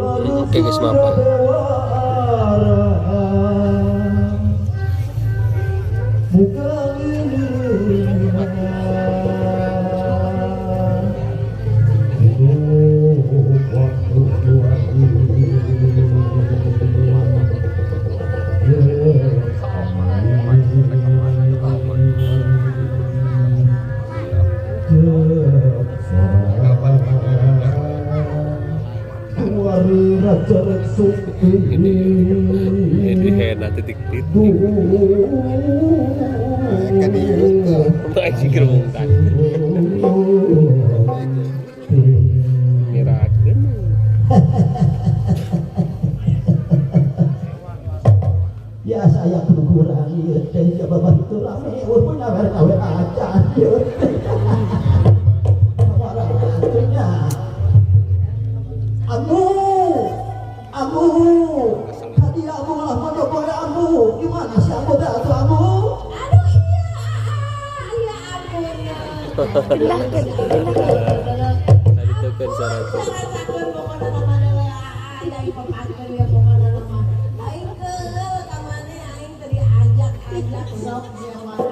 Oke guys, maaf. Ini henna titik-titik. Ya saya kurang ieu teh ya bapak itu rame eueuh pun awer acan ieu teh. Amu amu tadi amu lah mondok boy amu gimana sih amu teh atuh amu? Aduh iya iya amu ya. Tadi tuh kan sarapan. Aing sok